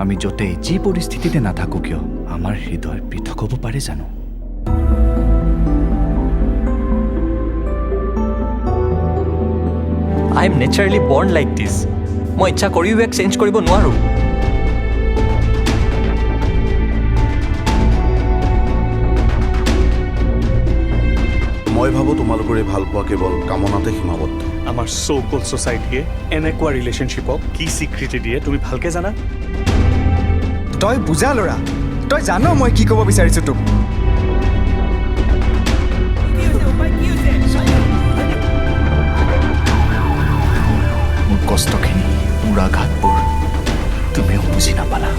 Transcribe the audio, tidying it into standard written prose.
আমি য'তেই যি পৰিস্থিতিতে নাথাকোঁ কিয়, আমাৰ হৃদয় পৃথক হ'ব পাৰে জানো? I am naturally born like this. মই ইচ্ছা কৰিও ইয়াক চেঞ্জ কৰিব নোৱাৰোঁ। মই ভাবোঁ, তোমালোকৰ এই ভালপোৱা কেৱল কামনাতে সীমাবদ্ধ। আমাৰ চ' কল ছ'চাইটিয়ে এনেকুৱা ৰিলেশ্যনশ্বিপক কি স্বীকৃতি দিয়ে, তুমি ভালকে জানা। তই বুজা ল'ৰা, তই জান মই কি ক'ব বিচাৰিছোঁ তোক। মোৰ কষ্টখিনি, মোৰ আঘাতবোৰ তুমিও বুজি নাপালা।